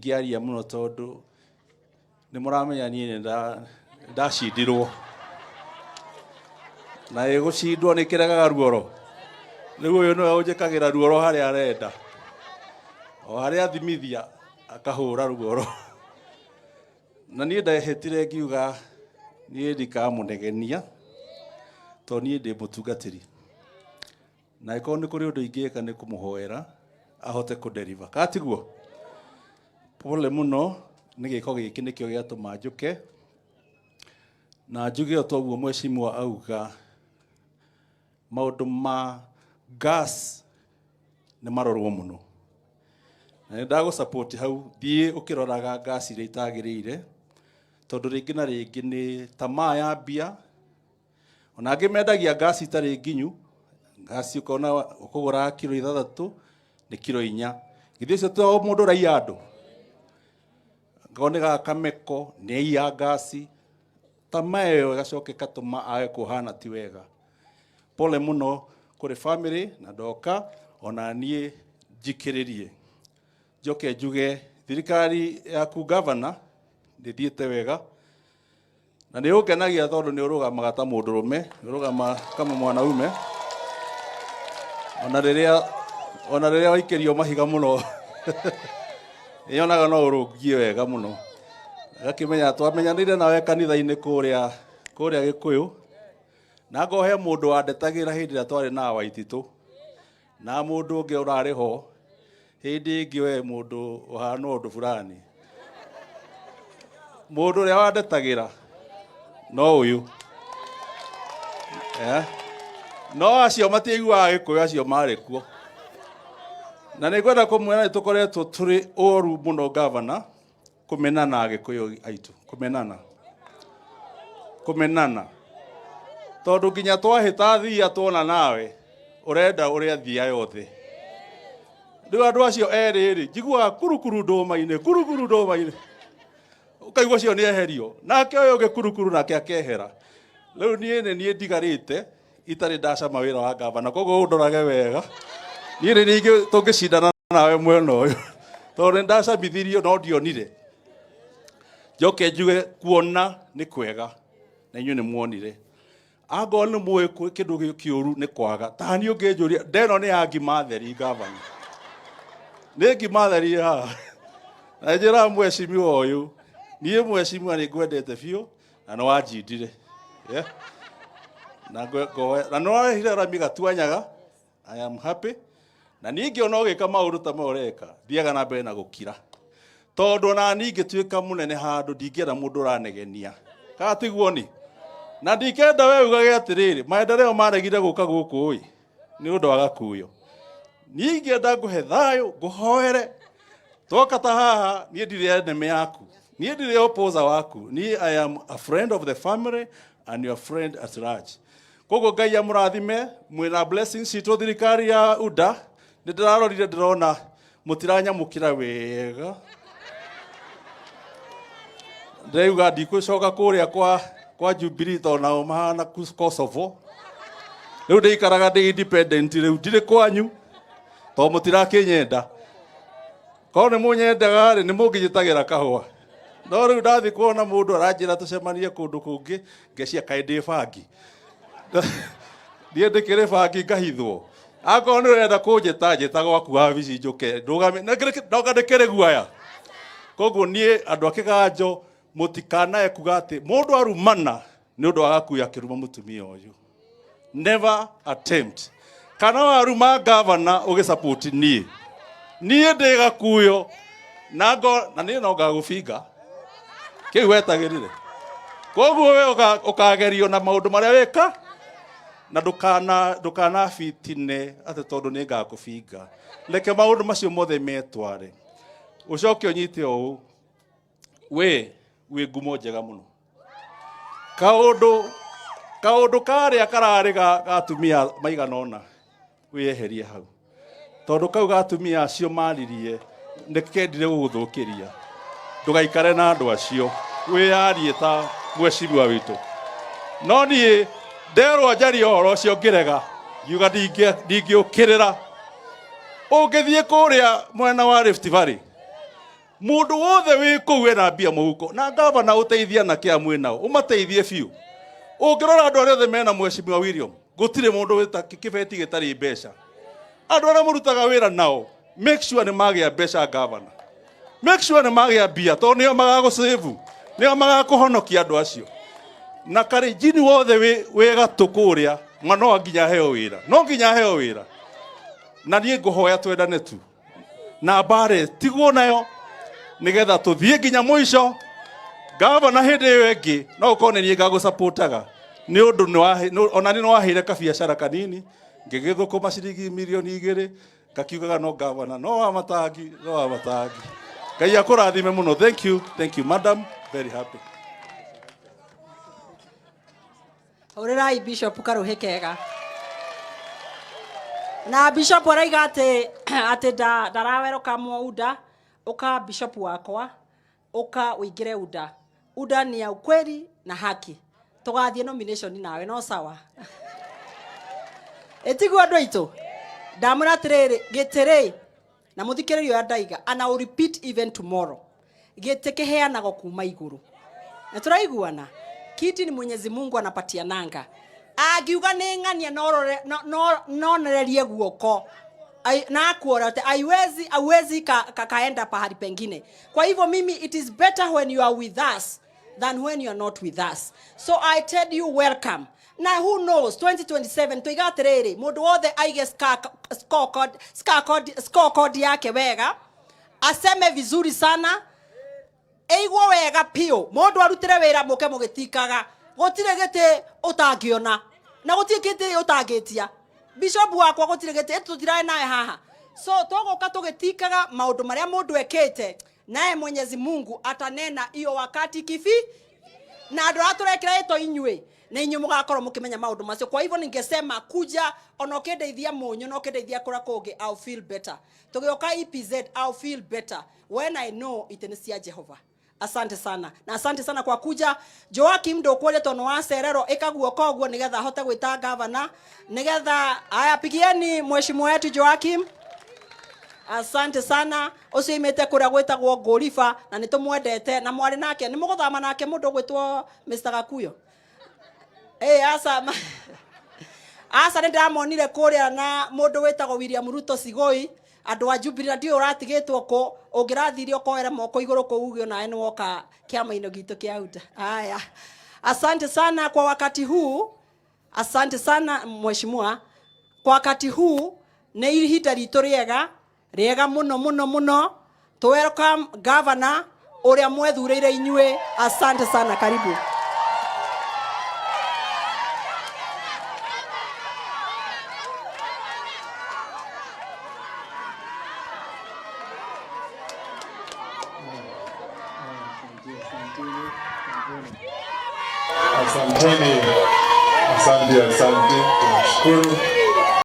Ndingĩaria mũno tondũ nĩ mũramenya niĩ nĩ ndacindirwo na ĩgũcindwo nĩ kĩregaga ruoro. Rĩu ũyũ nĩwe ũnjĩkagĩra ruoro harĩa arenda, o harĩa athimithia akahũra ruoro. Na niĩ ndehĩtire ngiuga niĩ ndikamũnegenia tondũ niĩ ndĩ mũtungatĩri. Na angĩkorwo nĩ kũrĩ ũndũ ingĩka nĩ kũmũhoera ahote kũdeliver. Kana tiguo? Pole mũno nĩ gĩko gĩkĩ nĩkĩo gĩatũma njũke. Na njuge o toguo mheshimiwa auga, maũndũ ma gas nĩ marorwo mũno. Na nĩ ndagũ support hau, thiĩ ũkĩroraga gas iria itagĩrĩire, tondũ rĩngĩ na rĩngĩ nĩ tamaa ya mbia. Ona angĩ mendagia ngasi itarĩ nginyu, ngasi ũkona ũkũgũra kiro 6 nĩ kiro 4. Githĩ ũcio to mũndũ ũraiya andũ? Angĩkorwo nĩ gaka kameko nĩ aiya ngasi, tamaa ĩyo ĩgacoka ĩgatũma age kũhana ti wega. Pole mũno kũrĩ family na ndoka ona niĩ njikĩrĩrie. Njoke njuge thirikari yaku governor ndĩthiĩte wega. Na nĩ ũngenagia tondũ nĩ ũrũgamaga ta mũndũrũme, nĩ ũrũgamaga kama mwanaume. Ona rĩrĩa waikĩrio mahiga mũno, nĩnyonaga no ũrũngie wega mũno. Ngakĩmenya twamenyanĩire nawe kanitha-inĩ kũrĩa Gĩkũyũ, na ngohe mũndũ wandetagĩra hĩndĩ ĩrĩa twarĩ na Waititũ, na mũndũ ũngĩ ũrarĩ ho hĩndĩ ĩngĩ, we mũndũ ũhana ũndũ fulani. Mũndũ ũrĩa wandetagĩra no ũyũ. Eh? No acio matiaiguaga Gĩkũyũ, acio marĩ kuo. Na nĩ ngwenda kũmwĩra nĩ tũkoretwo tũrĩ ũru mũno gavana kũmenana Agĩkũyũ aitũ, kũmenana. Kũmenana. Tondũ nginya twahĩta thia tuona nawe, ũrenda ũrĩa thia yothe. Rĩu andũ acio erĩ rĩ, njiguaga kurukuru ndũma-inĩ, kurukuru ndũma-inĩ. Ũkaigua ũcio nĩ eherio. Nake ũyũ ũngĩ kurukuru nake akehera. Rĩu niĩ nĩ niĩ ndigarĩte itarĩ ndacama wĩra wa gavana, koguo ũndorage wega. Niĩ nĩ ningĩ tũngĩcindana nawe mwena ũyũ. Tondũ nĩ ndacamithirio no ndionire. Njoke njuge kuona nĩ kwega na inyuĩ nĩ muonire. Angorwo nĩ mũĩ kĩndũ kĩũru nĩ kwaga, ta niĩ ũngĩnjũria ndeno nĩ ya ngima theri gavana. Nĩ ngima theri haha. Na njĩraga mheshimiwa ũyũ, niĩ mheshimiwa nĩ ngwendete biũ na nĩ wanjindire. Yeah. Na na nĩ warehire rami gatuanyaga. I am happy. Na niĩ ngĩona ũgĩka maũndũ ta maya ũreka, thiaga na mbere na gũkira. Tondũ ona niĩ ingĩtuĩka mũnene handũ ndingĩenda mũndũ ũranegenia. Kana tiguo ni? Na ndingĩenda we ugage atĩrĩrĩ, maendeleo maregire gũka gũkũ ĩ, nĩ ũndũ wa gakuyo. Niĩ ingĩenda ngũhe thayũ, ngũhoere. Twoka ta haha, niĩ ndirĩ enemy yaku. Niĩ ndirĩ opposer waku. Niĩ I am a friend of the family and your friend at large. Koguo Ngai amũrathime, mwĩna blessings citũ thirikari ya UDA. Nĩ ndĩrarorire ndĩrona mũtiranyamũkĩra wega. Ndĩrauga ndikũcoka kũrĩa kwa Jubilee tondũ nao mahana Kosovo. Rĩu ndĩikaraga ndĩ independent rĩu ndirĩ kwanyu tondũ mũtirakĩnyenda. Korwo nĩ mũnyendaga rĩ, nĩ mũngĩnjĩtagĩra kahũa. No rĩu ndathiĩ kuona mũndũ aranjĩra tũcemanie kũndũ kũngĩ, ngecia kaĩ ndĩ bangi. Niĩ ndĩkĩrĩ bangi ngahithwo. Akorwo nĩ ũrenda kũnjĩta, njĩta gwaku wabici njũke ndũgame. Ndoka ndĩkĩrĩ guaya. Koguo niĩ andũ a Kĩganjo mũtikanae kuga atĩ mũndũ arumana nĩ ũndũ wa gakuya akĩruma mũtumia ũyũ. Never attempt. Kana waruma gavana ũgĩsupport niĩ. Niĩ ndĩ gakuyo na ngo na niĩ no ngagũbinga. Kĩu wetagĩrĩre. Koguo we ũkagerio na maũndũ marĩa wĩka na ndũkanabitine atĩ tondũ nĩ ngakũbinga. Reke maũndũ macio mothe metware. Ũcoke ũnyite ũũ, we wĩ ngumo njega mũno. Kaũndũ karĩa kararĩ ga atumia maigana ũna wĩyeherie hau, tondũ kau ga atumia acio maririe nĩ kendire gũgũthũkĩria. Ndũgaikare na andũ acio, wĩyarie ta mheshimiwa witũ. No niĩ nderwo njarie ũhoro ũcio ngĩrega, ngiuga ndingĩũkĩrĩra. Ũngĩthiĩ kũrĩa mwena wa Rift Valley, Mundu wothe wi kuu ena mbia muhuko na gavana uteithia na kia mwĩ nao umateithie biũ. Ũngĩrora andũ arĩa othe mena Mheshimiwa William, gũtirĩ mũndũ wĩta kĩbeti gĩtarĩ mbeca. Andũ arĩa mũrutaga wĩra nao, make sure nĩ magĩa mbeca gavana. Make sure nĩ magĩa mbia tondũ nĩo magagũsave, nĩo magakũhonokia andũ acio. Na Karenjini wothe wĩ gatũ kũrĩa, ma no nginya aheo wĩra. No nginya aheo wĩra. Na niĩ ngũhoya twendane tu. Na mbare tigwo nayo nigetha tuthie nginya mũico. Gavana hĩndĩ ĩyo ĩngĩ no ũkorwo nĩ niĩ ngagũsupportaga nĩ ũndũ ona nĩ waheire kabiacara kanini ngĩgĩthũkũma ciringi 2 mirioni ngakiugaga no gavana no wa matangi no wa matangi. Ngai akũrathime mũno. Thank you, thank you madam, very happy. Hũrĩrai Bishop karuhĩ kega. Na Bishop araiga atĩ ndarawerũka UDA. Ũka Bishop wakwa, ũka ũingĩre UDA. UDA ni ya ukweli na haki. Tũgathiĩ nomination nawe no sawa. Ĩtiguo andũ aitũ. Ndamwĩra atĩrĩrĩ, gĩtĩ rĩ, na mũthikĩrĩrio ũrĩa ndaiga, and I will repeat even tomorrow. Gĩtĩ kĩheanagwo kuma igũrũ. Na tũraiguana. Kiti ni Mwenyezi Mungu anapatiananga. Angiuga nĩ ng'ania nonererie guoko na akuora ati haiwezi kaenda pahali pengine. Kwa hivyo mimi, it is better when you are with us than when you are not with us. So I tell you, welcome. Na who knows, 2027 tuiga atiriri, mundu wothe aige scorecard yake wega, aseme vizuri sana, ĩigwo wega piũ, mũndũ arutĩre wĩra mũke mũgĩtikaga. Gũtirĩ gĩtĩ ũtangĩona na gũtirĩ gĩtĩ ũtangĩtia. Bishop wakwa, gũtirĩ gĩtĩ tũtiraĩ nawe haha. So tũgũka tũgĩtikaga maũndũ marĩa mũndũ ekĩte, naye Mwenyezi Mungu atanena iyo wakati kifi na andũ arĩa tũrekĩra ĩto inyuĩ na inyuĩ mũgakorwo mũkĩmenya maũndũ macio. Kwa hivyo ningesema kuja ona ũkĩndeithia mũnyũ na ũkĩndeithia kũrĩa kũngĩ, I'll feel better. Tũgĩũka EPZ, I'll feel better when I know itĩ nĩ cia Jehova. Asante sana na asante sana kwa kuja. Joakim, ndũkũria tondũ wacererwo, ĩka guoko ũguo nĩgetha ahote gwĩta gavana nĩgetha aya. Pigieni mheshimiwa wetu Joakim. Asante sana. Ũcio imĩte kũrĩa gwĩtagwo Ngũriba na nĩ tũmwendete na mwarĩ nake nĩ mũgũthama nake mũndũ ũgwĩtwo Mr. Gakuyo. Asa asa nĩ ndĩramonire kũrĩa na mũndũ wĩtagwo William Ruto Sigoi, andũ a Jubilee, na ndiũĩ ũratigĩtwo kũ ũngĩrathire ũkoere moko igũrũ kũu uge onawe nĩ woka kĩama-inĩ gitũ kĩa UDA. Haya, asante sana kwa wakati huu. Asante sana mheshimiwa kwa wakati huu. Nĩ ihinda ritũ rĩega rĩega mũno mũno mũno. To welcome governor ũrĩa mwethurĩire inyuĩ. Asante sana, karibu. Asanteni, asante, asante, tunashukuru.